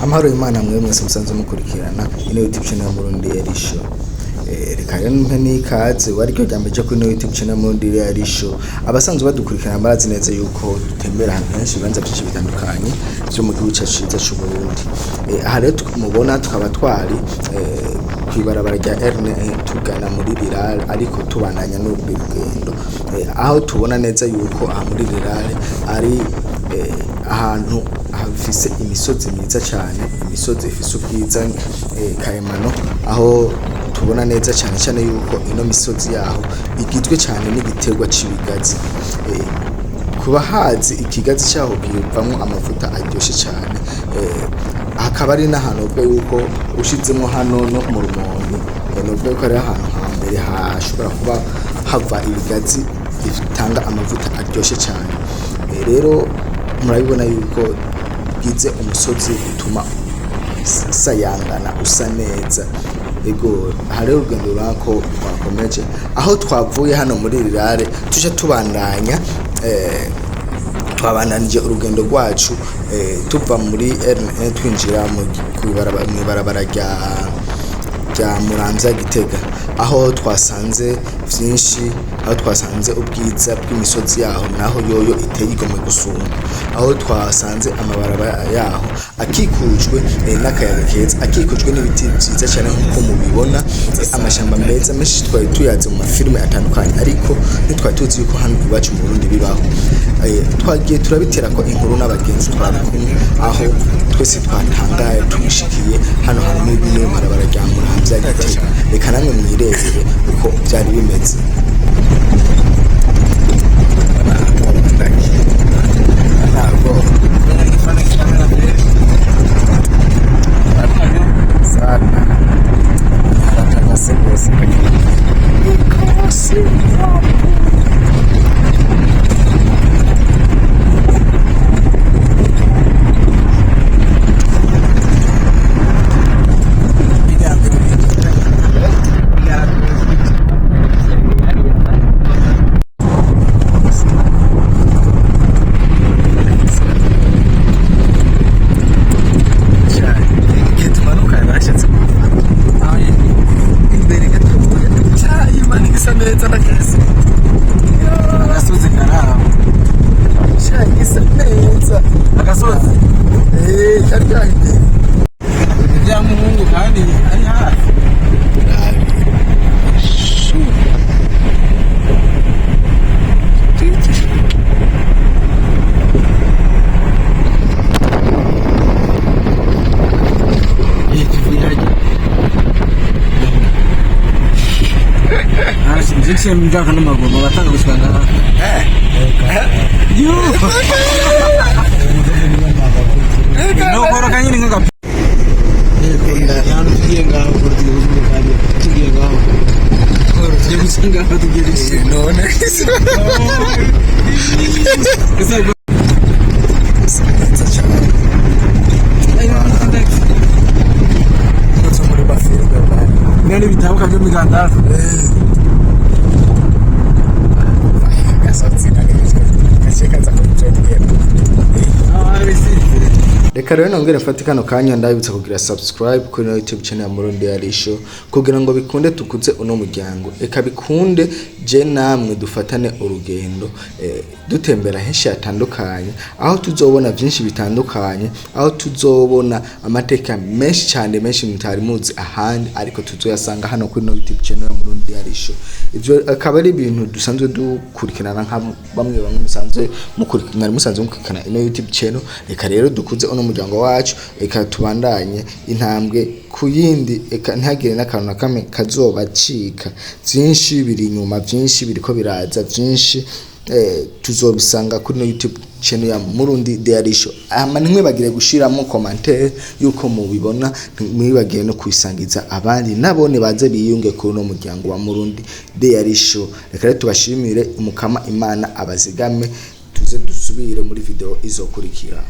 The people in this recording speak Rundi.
Amahoro y'Imana mwe mwese musanzwe mukurikirana ino YouTube channel ya Murundi Daily Show. Reka rero mpe n'ikaze wari ryo rya mbere kuri ino YouTube channel ya Murundi Daily Show. Abasanzwe badukurikirana barazi neza yuko dutembera ahantu henshi, ibibanza byinshi bitandukanye vyo mu gihugu cacu ciza c'u Burundi. Aha rero mubona tukaba twari kw'ibarabara rya RN tugana muri Rirare, ariko tubandanya n'urundi rugendo, aho tubona neza yuko aha muri Rirare ari ahantu hafise imisozi myiza cyane, imisozi ifise ubwiza karemano, aho tubona neza cyane cyane yuko ino misozi yaho igizwe cyane n'igiterwa c'ibigazi. Kuba hazi ikigazi cyaho kivamwo amavuta aryoshe cyane. Hakaba ari n'ahantu uvuga yuko ushizemo hano no mu Rumonge, novuga yuko ari ahantu hambere hashobora kuba hava ibigazi bitanga amavuta aryoshe cyane. Rero murabibona yuko bwize umusozi utuma usayangana, usa neza. Ego, aha rero urugendo urabona ko twakomeje aho twavuye hano muri Rirare, tuje tubandanya, twabandanije urugendo rwacu, tuva muri RN twinjira mw'ibarabara rya Muramvya Gitega, aho twasanze vyinshi, aho twasanze ubwiza bw'imisozi yaho naho yoyo iteye igomwe gusumba, aho twasanze amabarabara yaho akikujwe n'akayaga keza, akikujwe n'ibiti vyiza cyane nk'uko mubibona, amashamba meza menshi twari tuyazi mu mafilime atandukanye, ariko ntitwari tuzi yuko hano iwacu mu Burundi bibaho. Twagiye turabitera ko inkuru n'abagenzi twari kumwe, aho twese twatangaye tubishikiye hano hantu muri bimwe mu barabara rya Muramvya Gitega. Reka namwe mwirebere uko byari bimeze. Sana aratagase rwose. Igihe tumanuka bashatse kumufata imbere gatoya cyayimana igisa neza n'akazi. Agasozi karaba. Cyayi gisa neza. Agasozi. Kari kahiye. Ibya muhungu kandi ari hafi. Nje mjaka n'amaguru batanga gushika ngaha. Nokoroka nyine nk'agapi. Hano tugiye ngaho, tugiye tugiye ngaho. Tugiye gusa ngaho tugiye gusa. None Ese gisa neza cyane. Ndetse muri bafilime bari. Nani bitabuka byo migandara. Agasozi gace kaza kubyongera. Reka rero nongere mfate kano kanya ndabibutsa kugira subscribe kuri ino YouTube channel ya Murundi Daily Show kugira ngo bikunde tukuze uno muryango, eka bikunde je namwe dufatane urugendo, dutembera henshi hatandukanye, aho tuzobona byinshi bitandukanye, aho tuzobona amateka menshi cyane, menshi mutari muzi ahandi, ariko tuzoyasanga hano kuri ino YouTube channel ya Murundi Daily Show. Ivyo akaba ari ibintu dusanzwe dukurikirana nka bamwe bamwe musanzwe mukurikirana, musanzwe mukurikirana ino YouTube channel. Reka rero dukuze uno muryango wacu, reka tubandanye intambwe ku yindi, eka ntihagire n'akantu na kamwe kazobacika. Vyinshi biri inyuma, vyinshi biriko biraza, vyinshi tuzobisanga kuri no YouTube channel ya Murundi Daily Show. Hama ntimwibagire gushiramo commentaire yuko mubibona, ntimwibagire no kubisangiza abandi nabone baze biyunge kuri uno muryango wa Murundi Daily Show. Reka rero tubashimire, umukama Imana abazigame, tuze dusubire muri video izokurikira.